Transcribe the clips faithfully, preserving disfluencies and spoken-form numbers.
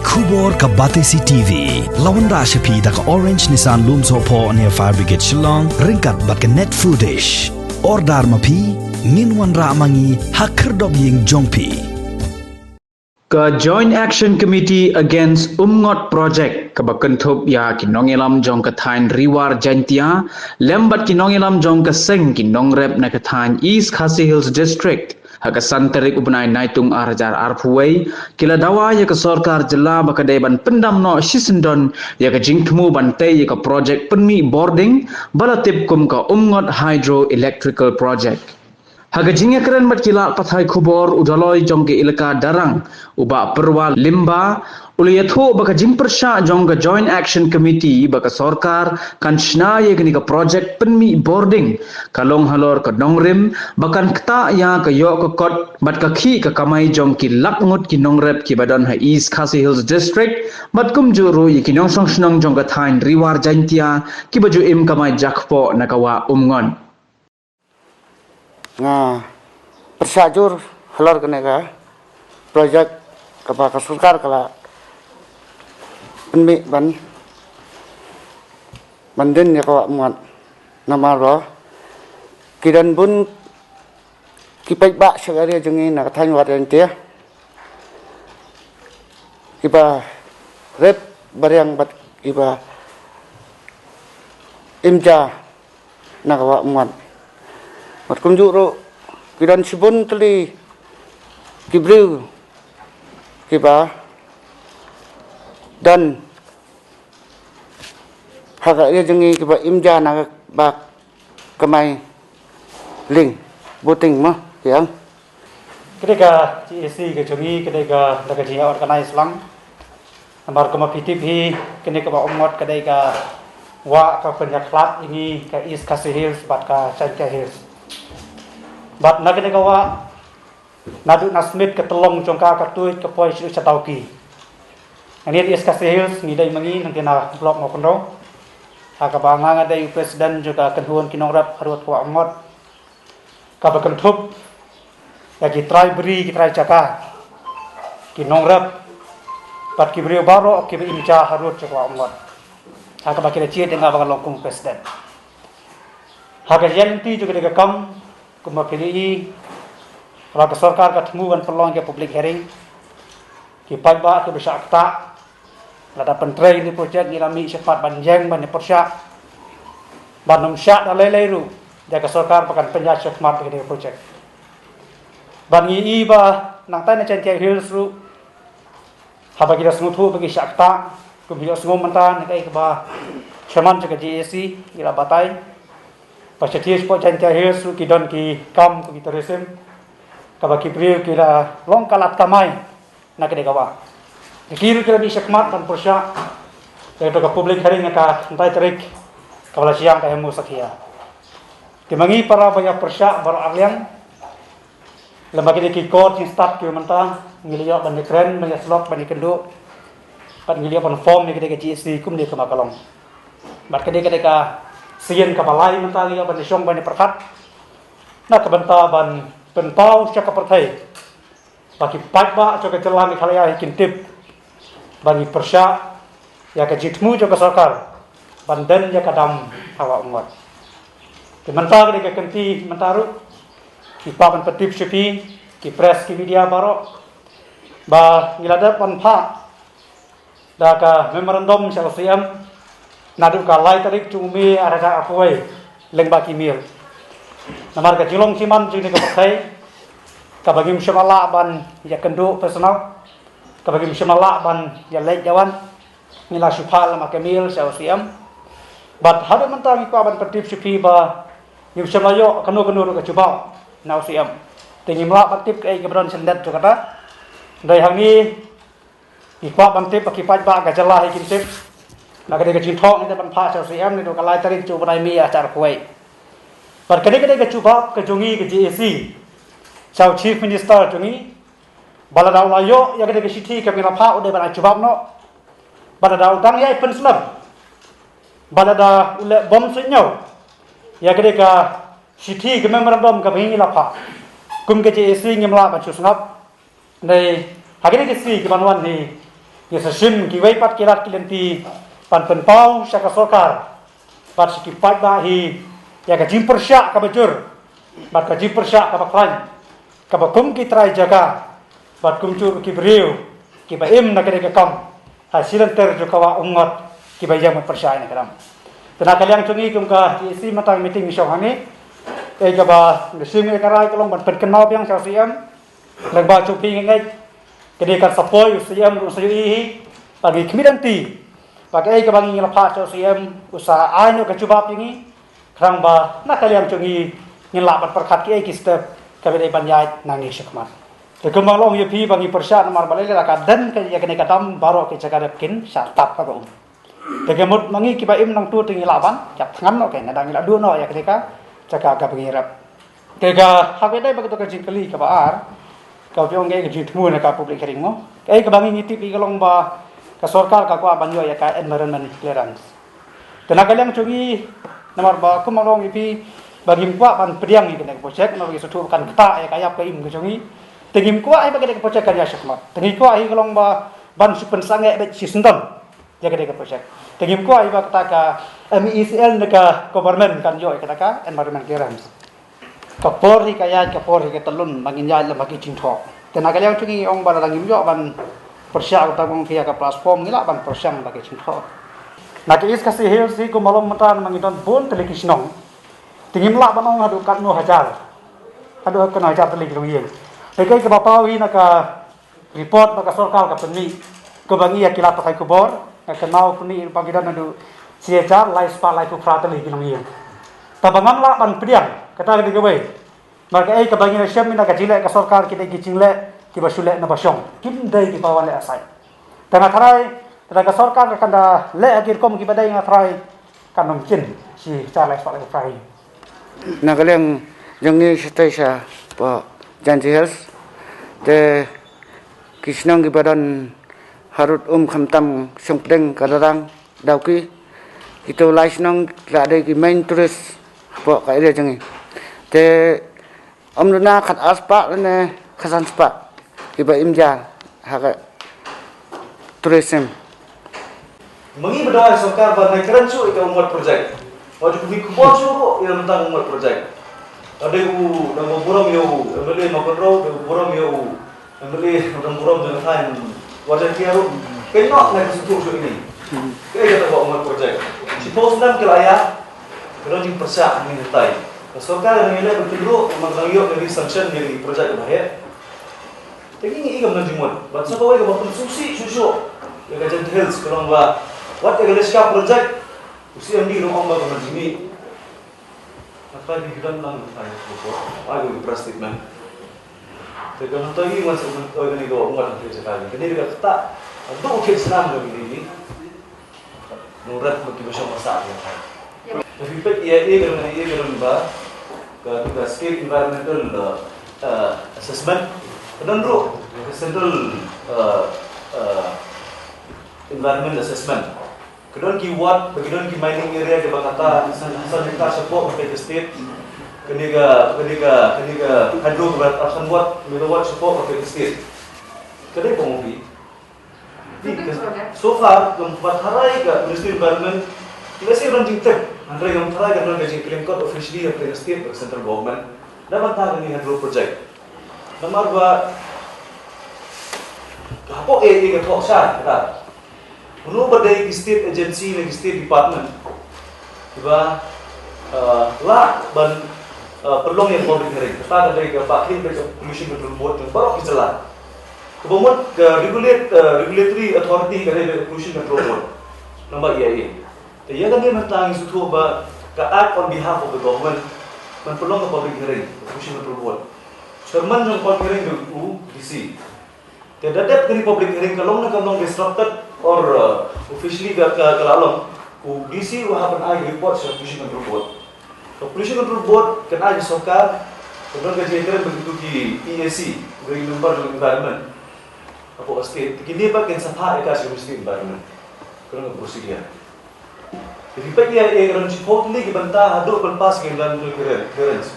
Khubor ka Batesi T V la wanrah sha phi da ka Orange Nissan Lumsohphoh near Fire Brigade Shillong ryngkat bad ka Net Foodish. Order ma phi, ngin wanrah ma ngi ha khyrdop ïing jong phi. Ka Joint Action Committee Against Umngot Project kaba kynthup ïa ki nongïalam jong ka thaiñ Ri War Jaintia lem bad ki nongïalam jong ka seng ki nongrep na ka thaiñ East Khasi Hills District ha ka san tarik u bnai Naitung ar hajar arphew wei ki la dawa ïa ka sorkar jylla ba ka dei ban pyndam noh shisyndon ïa ka jingthmu ban tei ïa ka projek pynmih bording ba la tip kum ka Umngot Hydro Electrical Project. Ha ka jingïakren bad ki lad pathai khubor, u Daloi jong ka Elaka Darrang, u Bah Pyrwa Lyngba, u la ïathuh ba ka jingpyrshah jong ka Joint Action Committee ba ka sorkar kan shna ïa kane ka projek pynmih bording ka long halor ka nongrim ba kan ktah ïa ka ïoh ka kot bad ka khih ka kamai jong ki lak ngut ki nongrep kiba don ha East Khasi Hills District bad kumjuh ruh ïa ki nongshong shnong jong ka thaiñ Ri War Jaintia kiba ju im kamai jakpoh na ka wah Umngot. Nga pyrshah jur halor kane ka projek kaba ka sorkar ka la pynmih ban ban dien ïa ka wah Umngot. Namar ba ki don bun ki paidbah sha ka ri jong ngi na ka thaiñ War Jaintia kiba rit bariang bad kiba im ja na ka wah Umngot. Bad kumjuh ruh ki don shibun tylli ki briew kiba don ha ka ri jong ngi kiba im ja na ka ba kamai lieng, bording mo, ïa. Ka dei ka G A C ka jong ngi, ka dei ka, da ka jingïa organize lang. Namar kumba phi tip hi, kane ka wah Umngot ka dei ka wah ka pynïakhlad ïa ngi ka East Khasi Hills bad ka Jaintia Hills. Bad na kane ka wah, naduh na Smit ka Tyllong jong ka, ka Tuid, ka Poi, sha Dawki. Ngi East Khasi Hills ngi dei ma ngi nangta na block Mawkynrew. Ha kaba nga nga dei u president jong ka kynhun ki nongrep harud ka wah Umngot. Kaba kynthup ïa ki trai bri, ki trai jaka, ki nongrep bad ki briew baroh kiba im ja harud ka wah Umngot. Ha kaba ki la jied ïa nga ba ngan long kum president. Ha ka jingïaid lynti jong kane ka kam, kumba phi la ïohi, ba ka sorkar ka thmu ban pynlong ïa ka public hearing. Ki paidbah kiba shah ktah, lada pyntrei ïa kane ka projek, ngi la mih shakhmat ban ïeng ban ïa pyrshah. Ban ym shah da lei lei ruh ïa ka sorkar ba kan pynïaid shakhmat ïa kane ka projek. Bad ngi i ba nangta na Jaintia Hills ruh, haba ki la sngewthuh ba ki shah ktah, kum ki ïohsngew mynta na kaei kaba chairman jong ka G A C ki la batai, ba shathie shapoh Jaintia Hills ruh ki don ki kam kum ki tourism, kaba ki briew ki la long ka lad kamai na kane ka wah. Ki ruh ki la mih shakhmat ban pyrshah ïa ka public hearing ha ka khyndai tarik kaba la shong ka Hemu Sakhia. Te ma ngi para ba ïa pyrshah baroh arliang, lem bad kine ki kor jingstad kiba mynta, ngi la ïoh ban ïakren, ban ïasyllok, ban ïakynduh. Bad ngi la ïoh ban form ïa kane ka G A C kumne kumba ka long. Bad kane ka dei ka sien kaba lai mynta ngi la ïoh ban ïashong ban ïapyrkhat na ka bynta ban pynpaw sha ka pyrthei ba ki paidbah jong ka jylla Meghalaya hi kin tip ba ngi pyrshah ïa ka jingthmu jong ka sorkar ban dien ïa ka dam ha wah Umngot. Te mynta ka dei ka kynti mynta ruh, ngi kwah ban pyntip sha phi ki press, ki media baroh, ba ngi la dep ban phah da ka memorandum sha u C M naduh ka lai tarik jong u May ar hajar arphew wei lyngba ki email. Namar ka jinglong jingman jong kane ka pyrthei kaba ngim shym la lah ban ïakynduh personal, kaba ngim shym la lah ban ïaleit ïawan, ngi la shu phah lyngba ka email sha u C M. Bad haduh mynta ngi kwah ban pyntip sha phi ba ngim shym la ïoh kano kano ruh ka jubab na u C M. Te ngim lah ban tip kaei kaba don shyndet jong kata. Dei hangne ngi kwah ban tip ba ki paidbah ka jylla hi kin tip. Ba ka dei ka jingthoh ngi dei ban phah sha u C M naduh ka lai tarik jong u bnai May ar hajar arphew wei. Bad ka dei, ka dei ka jubab ka jong ngi ka G A C sha u Chief Minister jong ngi, ba lada u la ïoh ïa ka dei ka shithi kaba ngi la phah, u dei ban ai jubab noh. Ba lada u dang ïai pynslem, ba lada u leh bym suidñiew ïa ka dei ka shithi, ka memorandum kaba ngi la phah, kum ka G A C ngim lah ban shu sngap. Dei ha kine ki sngi ki ban wan hi, Ngi sa shim kiwei pat ki lad ki lynti ban pynpaw sha ka sorkar bad sha ki paidbah hi ïa ka jingpyrshah kaba jur bad ka jingpyrshah kaba khlaiñ kaba kum ki trai jaka bad kumjuh ki briew kiba im na ka dei ka kam ha shilynter jong ka wah umngot kiba ïeng ban pyrshah ïa ka dam. Te na ka liang jong ngi kum ka T A C mynta ka meeting ngi shong hangne. Ei kaba ngi shim ïa ka rai ka long ban pynkynmaw biang sha u C M. Lyngba jong phi ngi ngeit kane kan sa poi u C M ruh sa ïohi hi. Ba ngi khmih lynti ba kaei kaba ngi la phah sha u C M u sa ai noh ka jubab ïa ngi. Khnang ba na ka liang jong ngi ngin lah ban pyrkhat kiei ki step kaba dei ban ïaid na ngi shakhmat. Te kumba nga la ong ïa phi ba ngi pyrshah namar balei la ka dang ka ïa kane ka dam baroh ki jaka dep kin shah tap ha ka um. Te ka mut ma ngi kiba im nangtu te ngi lah ban ïap thngan noh, ka nga dang ngi la duh noh ïa kane ka jaka kaba ngi rep. Te ka hap ïa dei ba ka to ka jingkylli kaba ar ka phi ong ka jingthmu na ka public hearing mo. Kaei kaba ngi ngi tip ïa ka long ba ka sorkar ka kwah ban ïoh ïa ka environment clearance. Te na ka liang jong ngi namar ba kum ma long ïa phi ba ngim kwah ban pdiang ïa kane ka project namar ba ngi sngewthuh ba kan ktah ïa ka ïap ka im ka jong ngi. Te ngim kwah ïa ba kane ka project kan ïa shakhmat. Te ngi kwah ïa ka long ba ban shu pynsangeh bad shi syndon ïa kane ka project. Te ngim kwah ïa ba kata ka M E E C L ne ka government kan ïoh ïa kata ka environment clearance. Ka por hi ka ïaid, ka por hi ka tyllun ba ngin ïaid lem ha ki jingthoh. Te na ka liang jong ngi ong ba lada ngim ïoh ban pyrshah, kata ong phi ïa ka platform, ngi lah ban pyrshang da ki jingthoh. Na ka East Khasi Hills hi kum ma long mynta ma ngi don bun tylli ki shnong. Te ngim lah ban ong haduh katno hajar, haduh katno hajar tylli ki longïing. Te kaei kaba paw hi na ka report ba ka sorkar ka pynmih, kaba ngi ïa ki lad pathai khubor nga kynmaw pynmih ba ngi don naduh shi hajar lai spah laiphew phra tylli ki longïing. Tangba ngam lah ban pdiang, kata ka dei kawei. Namar kaei kaba ngi la shem na ka jingleh ka sorkar ki dei ki jingleh kiba shu leh na ba shong, kim dei kiba wan leh asai. Te nga tharai lada ka sorkar ka kan da leh ha ki rukom kiba dei, nga tharai kan ym jin shi hajar lai spah laiphew phra hi. Na ka liang jong ngi shatei sha poh Jaintia Hills, te ki shnong kiba don harud um khamtam Shongpdeng, Kadrang, Dawki, kito lai shnong la dei ki main tourist hapoh ka area jong ngi. Te ym duna khat ar spah lane khat san spah kiba im ja ha ka tourism. Ma ngi ba dawai sorkar ba nai kren shuh ïa ka Umngot project. Wat ju pynmih khubor shuh ruh ïa ka bynta Umngot project. Ka dei u dang ba burom ïa u M L A Mawkynrew, dei u burom ïa u M L A dang burom jong ka thaiñ Wahjaitia ruh. Ka noh nai ka sngewthuh shuh ïa ngi. Kaei kata ka Umngot project. Shiphew snem ki la ïa ka dang jingpyrshah ngi hyntai. Ka sorkar ngi leh ban pynruh, man ka dang ïoh ka sanction ïa ki project ba heh. Te ngi ngi i kam nang jingmut. Bad sa kawei kaba pynsngewsih shuh shuh ïa ka Jaintia Hills ka long ba wat ïa ka Leshka project u C M D ruh ong ba ka nang jingmih. Nga tharai phi don lang, nga tharai phi don, ai ka press statement. Te ka nang tharai ngi wan sa nang tharai kane ka wan nang tharai jaka kane ka ktah. Adu u thied snam ka kine ni. Nong rat ma ki ba shong ba sah ïa ka. Te phi peit ïa, ïa ka don, ïa ka don ba ka, ka state environmental, uh, uh, assessment. Ka don ruh ka central, uh, uh, environment assessment. Ka don ki ward, ba ki don ki mining area kiba kata san, san hektar shapoh ka state. Kane ka, kane ka, kane ka hydro kiba arphew san watt megawatt shapoh ka state. Ka dei ka movie. Ni ka, so far kam pat tharai ka Ministry of Environment. Ki la shu ran jingtip. Hynrei kam tharai ka don ka jingkren kot officially ha ka state bad central government na bynta kane hydro project. Namar ba hapoh A I ka thoh shai kata. Mano ba dei ki state agency ne ki state department kiba, uh, lah ban, uh, pynlong ïa public hearing. Kata ka dei kaba khih dei ka Pollution Control Board jong baroh ki jylla. Kaba mut ka regulate, uh, regulatory authority ka dei ka Pollution Control Board. Namar ïa ïa. Te ïa kane mynta ngi sngewthuh ba ka act on behalf of the government ban pynlong ka public hearing, ka Pollution Control Board. Chairman jong public hearing dei u D C. Te da dep kane public hearing ka long ne kam long disrupted or, uh, officially ka, ka, ka la long, u D C u hap ban ai report sha Pollution Control Board. Ka Pollution Control Board kan ai ka sorkar, ka don ka jingkren bad kito ki P A C, ki member jong environment. Hapoh state, te kine pat kin sa phah ïa ka sha Ministry Environment. Ka don ka procedure. Te phi peit ïa, ïa ka don shiphew tylli ki bynta haduh ban pass ka environmental clearance.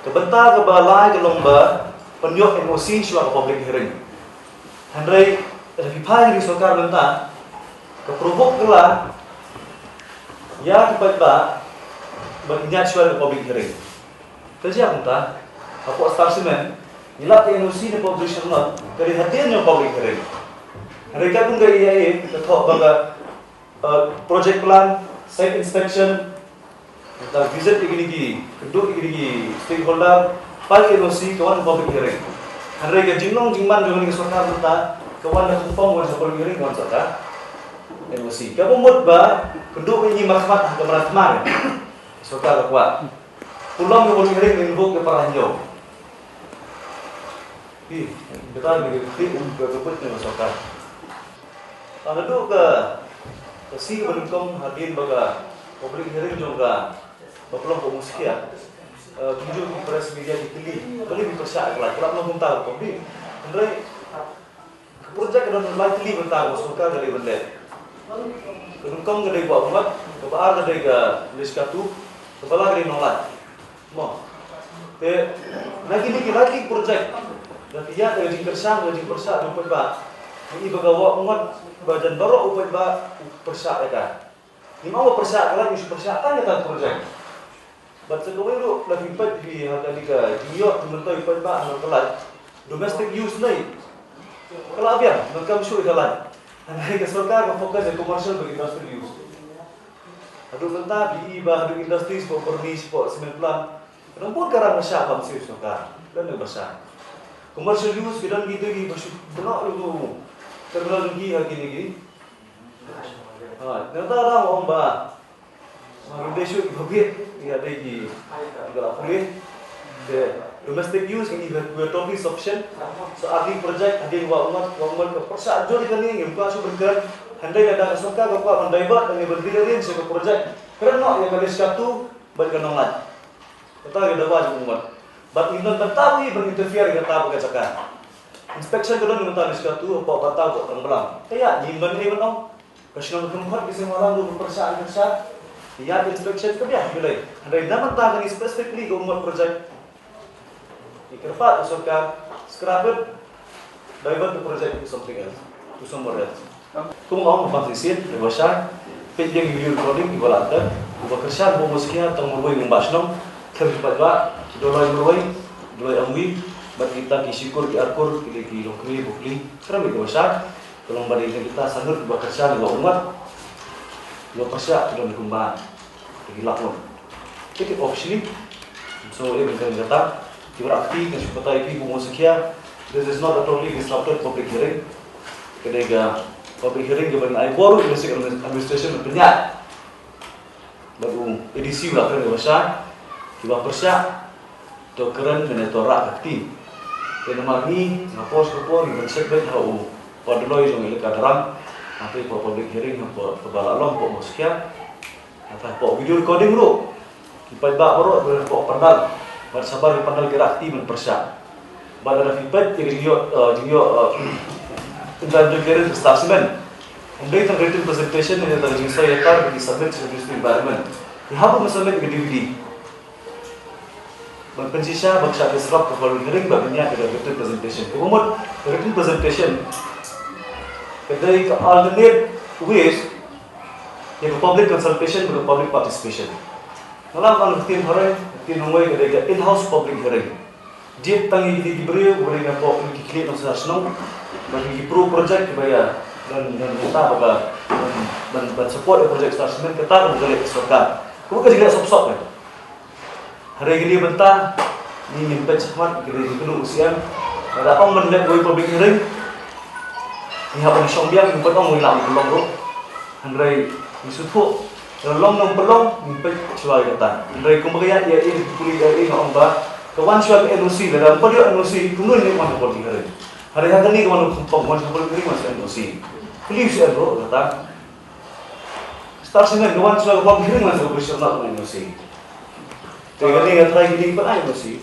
Ka bynta kaba lai ka long ba pynïoh N O C shuwa ka public hearing. Hynrei Phi phai ïa ka sorkar mynta, ka provoke ka la ïa ki paidbah ban ïaid shuwa ka public hearing. Ka jia mynta, hapoh Star Cement, ngi lap ïa N O C ne public hearing, ka dei hadien ïa public hearing. Hynrei ka kum ka ïa ïa ka thoh ba ka, uh, project plan, site inspection, mynta visit ïa kine ki, kynduh ïa kine ki stakeholder, file ïa N O C, ka wan public hearing. Hynrei ka jinglong jingman jong kane ka sorkar mynta, ka wan da ka pom wan sa public hearing, ka wan sorkar N O C. Kaba mut ba kynduh ïa ngi markhmat ha ka mrad mar. Sorkar ka kwah. Pynlong ka public hearing, ngi buh ka para hynñiew. Hi, kata ngi ka kti um ka ka put ka sorkar. Naduh ka, ka sngi ba nyngkong hadien ba ka public hearing jong ka ba pynlong ka Umskia. Eh, kumjuh ki press media ki kylli, balei phi pyrshah ïa ka lait, ka lap nong kumta ka public. Hynrei ka project ka don lai tylli bynta ka sorkar ka dei ban leh. Ka nyngkong ka dei Wah Umngot, kaba ar ka dei ka Leshkatu, kaba lai ka dei Nonglait. Mo. Te na kine ki lai tylli ki project, da phi ïa ka jingkyrshan, ka jingpyrshah jong u paidbah. Ngi i ba ka Wah Umngot ba jan baroh u paidbah u pyrshah ïa ka. Ngim ong ba pyrshah ka lait, ngi shu pyrshah tang ïa kata ka project. Bad sa kawei ruh, lada phi peit phi ha kane ka jingïoh jingmyntoi paidbah ha ka lait, domestic use ne, ka la biang, donkam shuh ïa ka lait. Hynrei ka sorkar ka focus ïa commercial bad industrial use. Haduh mynta phi i ba haduh industries, hapoh Burnie, hapoh cement plant, ka dang bun ka rang ka shah bam siew sorkar. Don ka ba shah. Commercial use ki don ki tu ki ba shu bynnoh ïa u terminal jong ki ha kine ki. Ha, nangta dang ong ba ma ruh dei shuh ki ba bieit, ïa dei ki, ki ba la pule. Te domestic use ki, we are totally sufficient. So, ar tylli project hadien Wah Umngot, Wah Umngot ka pyrshah jur ïa kane, ngim kwah shuh ban kren. Hynrei lada ka sorkar ka kwah ban divert, ban rearrange ïa ka project, kren noh ïa ka Leshkatu bad ka Nonglait. Kata ka dawa jong u Umngot. Bad ngim don bynta ngi ban interfere ïa kata ka jaka. Inspection ka don mynta Leshkatu, hapoh Bantau, hapoh Trengbalang. Te ïa, ngim don ei ban ong. Ka shnong Kynkhot ki seng Mawlam ruh ba pyrshah, pyrshah. Ïa inspection ka biang ki lei. Hynrei na mynta kane specifically ka Umngot project, ngi kyrpad ïa sorkar, scrap it, divert the project to something else, to somewhere else. Kum ka ong ba shisien, dei ba shai, peit ïa ki video recording kiba la tep, uba kyrshan ba u Umskia tang marwei, um bah shnong, khlem ki paidbah, ki Doloi marwei, Doloi Amwi, bad kita ki shikur ki arkur, ki dei ki longkmie bukli, khlem ki ba shai, ka long ba dei kita sangut kiba kyrshan ba u Umngot, kiba pyrshah ki don kumba ki lak ngut. Te ki officially, so, eh, ban kren kata, ki ba rakti, kan shu batai ki ba u Umskia, this is not a totally disrupted public hearing. Ka dei ka public hearing kaba ngi ai bor ïa ka district administration ban pynïaid. Bad u A D C u la kren kaba shai, kiba pyrshah, to kren lane to rah ka kti. Te namar ngi, nga por sha ka por, ngi ban shet beit ha u, u Doloi jong ka elaka Darrang, ha kaba public hearing, ha kaba la long hapoh Umskia. Hapoh video recording ruh, ki paidbah baroh, hapoh pandal, bad shabar ki pandal ki rah kti ban pyrshah. Bad lada phi peit ïa ka jingïoh, eh, jingïoh, eh, environmental clearance ka Star Cement, ym dei tang written presentation, ym dei tang jingsoi ïatar ba ki submit sha Ministry of Environment. Ki hap ban submit ïa ka D V D ban pynshisha, ban shah disrupt ka public hearing, ban pynïaid ïa ka written presentation. Kaba mut ka written presentation ka dei ka alternate ways ïa ka public consultation bad ka public participation. Nga la ong ha ka ktien Hynñiewtrep, ka ktien Nongwei ka dei ka in-house public hearing. Jied tang ïa kine ki briew, briew na pdeng ki khlieh nongshong shnong, bad ki pro project kiba ïa, ban, ban, ban, ban, ban support ïa project Star Cement, kata ka ba ka leh ka sorkar. Kaba ka jingleh sop sop ka. Hynrei kane mynta, ngi ngim peit shakhmat, kane ngi kynnoh u C M. Lada ong ban leh wei public hearing, ngi hap ban shong biang, ngi pat ong ngi lah ban pynlong ruh. Hynrei ngi sngewthuh, lada long ne ym pynlong, ngin peit shuwa ïa kata. Hynrei kumba ka ïa, ïa, ïa, pule ïa, ïa, nga ong ba ka wan shuwa ka N O C, lada ym pat ïoh N O C, kumno ngin wan ha public hearing. Hynrei ha kane ka wan u kongpong, wan shuwa public hearing, wan shuwa N O C. Pule u C M ruh kata. Star Cement, ka wan shuwa ka public hearing, wan shuwa ka Commissioner, wan N O C. Te kane nga try kine ban ai N O C.